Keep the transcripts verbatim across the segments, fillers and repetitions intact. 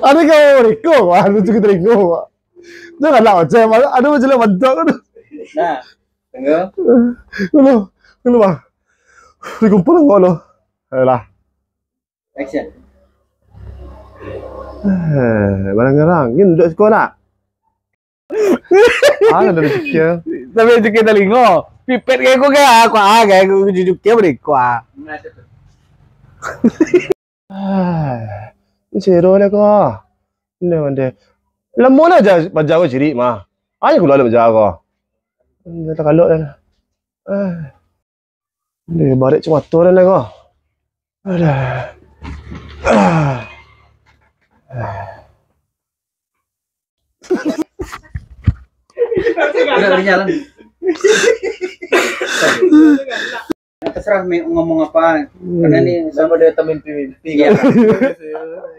Ado kau mereka, wah, lucu kita ringo, wah. Janganlah macam, ada macam bantuak tu. Nah, tunggu. Dulu, dulu, bang. Dikumpul kau lo. Ayolah. Action. Eh, barang-barang. Ni duduk sekolah. Ah, dah dipikir. Sampai cukia talingo. Pipet kayak aku, kayak aku, ah, kayak aku cukia beri kuah. Ah, ni sero lah kau. Ni mande. Lamo lah ja-, baja kau cirik mah. Ayo keluar lah baja kau. Ni tak kalok dah. Ah. Ni barek cuma tu dah kau. Aduh. Ah. Udah, udah jalan. Terserah mi-, ngomong apa. Karena ni sama dia tak mimpi-mimpi. Iya. Kan?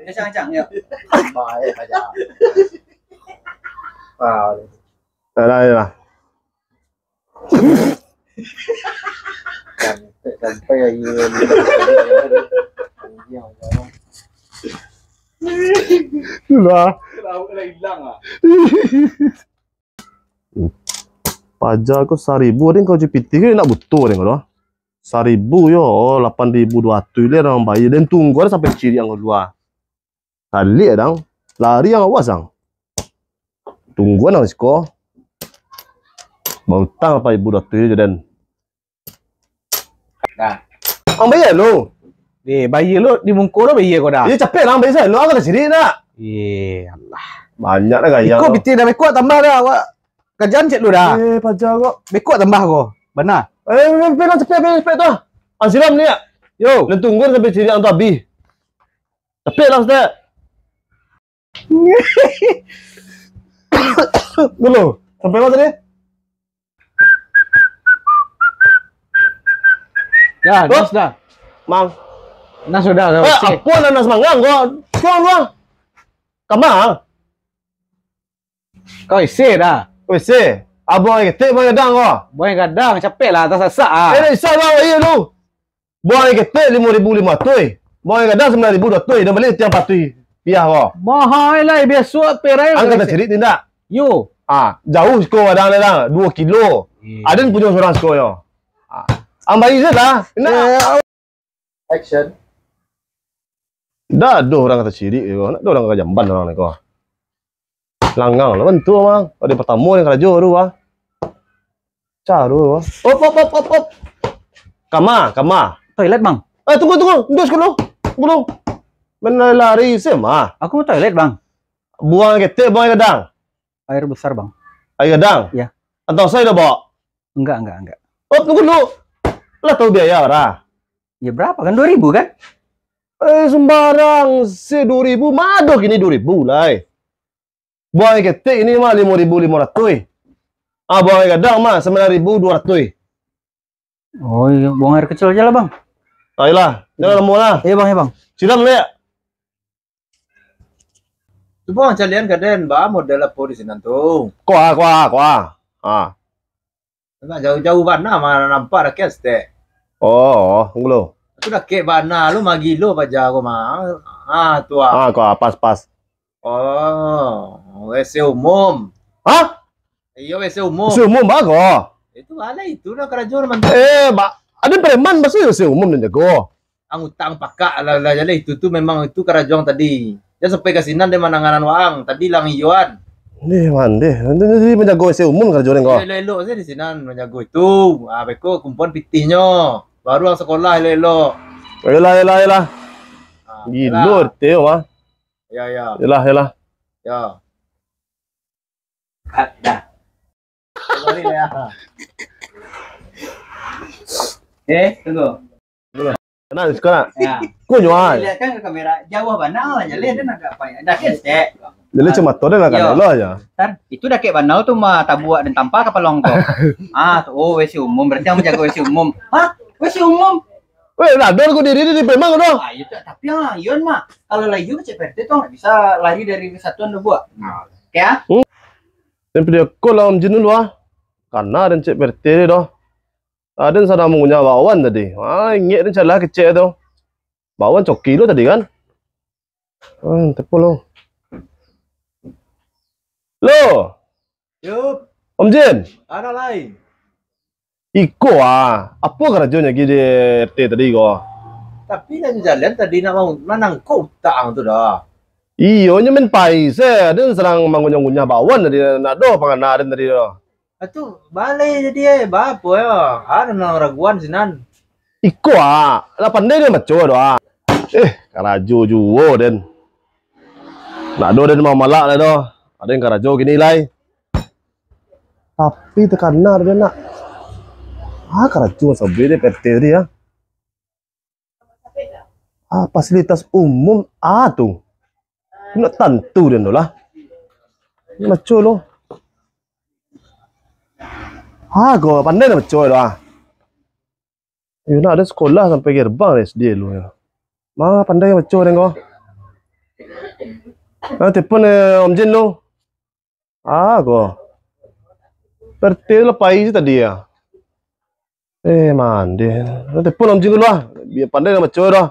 Ya, cang-cang, ya. Baik aja. Wow. Alah, alah. Sampai, sampai ayo. Lah. Kenapa kena hilang ah? Paja ko saribu, deng kau G P T ko nak butuh deng kau tu. Saribu yo, oh, lapan ribu dua ratus le urang bayia. Den tunggu sampai cirik ang kalua. Salik dang, lari ang awas ang. Tunggu ang siko. Bautang lapan ribu dua ratus je den. Dah. Ang bayia lu. Eh, bayia lu di mungko lu bayia kau dah. Iyo, capek lah, ang bayia sajo. Lu ang kata cirik nak. Eh, Allah. Banyak dah gaya. Iko pitih dah bekuak tambah dah awak. Kajan cek lu dah. Eh, paja kau. Bekuak tambah kau. Bana. Eh, eh, eh, lah, capek, capek, capek tu. Ang siram ni, ya. Yo. Lah tunggu sampai cirik ang tu habis. Capek lah, Ustaz. Dulu. Sampai mana tadi? Dah, oh, nas dah. Mang. Nas sudah, dah, eh, oke. Apa lah nas mangang kau? Kau lah. Kama? Kau isi dah. W C. Abang ketek, abang gadang kau. Abang gadang, capek lah, tak sasak ah. Eh, dah isa bang, iya lu. Buang aia ketek limo ribu limo ratuih. Buang aia gadang sambilan ribu duo ratuih. Dah bali tiang patuih piah ko. Mahal lah, biaso perai. Angka tacirik tindak. Yo. Ah, jauah siko gadang dah, duo kilo. Iya. Aden punyo surang siko yo. Ah, ang bayia se lah. Indak. Eh, action. Dah ado urang tacirik ko. Nak ado urang ka jamban urang ni ko. Langang lah bantu, Mang. Hari partamo ni karajo tu, bah. Caro, bah. Op, op, op, op, op. Kama, kama. Toilet, Bang. Eh, tunggu, tunggu. Nduak sakali. Tunggu. Manalari se, mah. Aku mau toilet, Bang. Buang aia ketek, buang aia gadang. Air besar, Bang. Aia gadang? Iya. Atau saya dah bawa? Enggak, enggak, enggak. Oh, tunggu dulu. Lah tahu biaya bara? Ya berapa kan? Dua ribu kan? Eh, sembarang. Se dua ribu, mado kini dua ribu lah, eh. Buang aia ketek ini mah limo ribu limo ratuih. Ah, buang aia gadang mah sambilan ribu duo ratuih. Oh iya, buang air kecil aja lah, Bang. Ayolah, jangan lamo lah. Iya, Bang, iya, Bang. Siram dulu ya. Cubo ang calian ka den, ba model apo di sinan tu. Koa, koa, koa. Ah. Nak jauah-jauah bana mah nampak rakyat stek. Oh, oh, tunggu lu. Tu dakek bana lu mah gilo paja ko mah. Ah, tu ah. Ah, koa, pas, pas. Oh, W C umum. Hah? Iyo, W C umum. W C umum, ba ko? Itu alah itu lah karajo mah. Eh, ba, ado preman, maso W C umum nan jago? Ang utang pakak lah, lah, lah, itu tu memang itu karajo ang tadi. Jan sampai ka sinan deh mananganan waang. Tadi lah ang iyoan. Deh, mandeh. Nanti, nanti manjago W C umum karajo den ko. Elok-elok sajo di sinan manjago itu. Ah, beko kumpuan pitihnyo. Baru ang sakolah elok-elok. Ayolah, ayolah, ayolah. Ah, gilo ayolah. R T O mah. Ya, ya. Ayolah, ayolah. Ya. Ah, dah. Sorry lah ya. Eh, tunggu. Kenal sekarang? Ya. Kau jual. Lihat kan ke kamera, jauh bana lah jaleh, dia nak apa ya? Dah kan stek. Jadi cuma tu dia nak. Yo. Kenal lo aja. Tar, itu dakek bana tu mah tabuak dan tampa kapalo ang ko. Ah, tu, oh, W C umum, berarti ang manjago W C umum. Hah? W C umum? Weh, lah, dor ko diri di preman ko doh. Ah, iyo tu, tapi ah, Yon mah. Kalau lah Yon cek P R T tu nggak bisa lari dari kesatuan tu buat. Nah, oke ya? Hmm. Dan video call lah Om Jin dulu ah. Karena dan cek P R T dia doh. Aden sadang mangunyah bakwan tadi. Ah, ingek den calah kecek tu. Bakwan coki lu tadi kan? Hmm, telepon lo. Lo. Yup. Om Jin. Ado lai. Iko ah, apo karajonyo lagi di R T tadi ko? Tapi lah jalan tadi nak mau manangkok utak ang tu dah. Iyo, nyo main pai se, den sadang mangunyah-ngunyah bawan tadi, nak doh pangana den tadi doh. Atu balai jadi eh, baapo yo? Ado nan raguan sinan. Iko ah, lah pandai den maco doh ah. Eh, karajo juo den. Nak doh den mamalak lai doh. Ado nan karajo kini lai. Tapi takana den nak. Ah, karajo sabik den P T tadi ah. Ah, fasilitas umum ah tu. Nak tantu den tu lah. Maco lo. Ah, ko pandai nak maco lo ah. Yo nak ado sekolah sampai gerbang S D lo yo. Ma pandai maco den ko. Ah, telepon eh, Om Jin lo. Ah, ko. P R T tu lah pai se tadi ah. Eh, mande. Telepon Om Jin dulu lah. Bia pandai nak maco doh.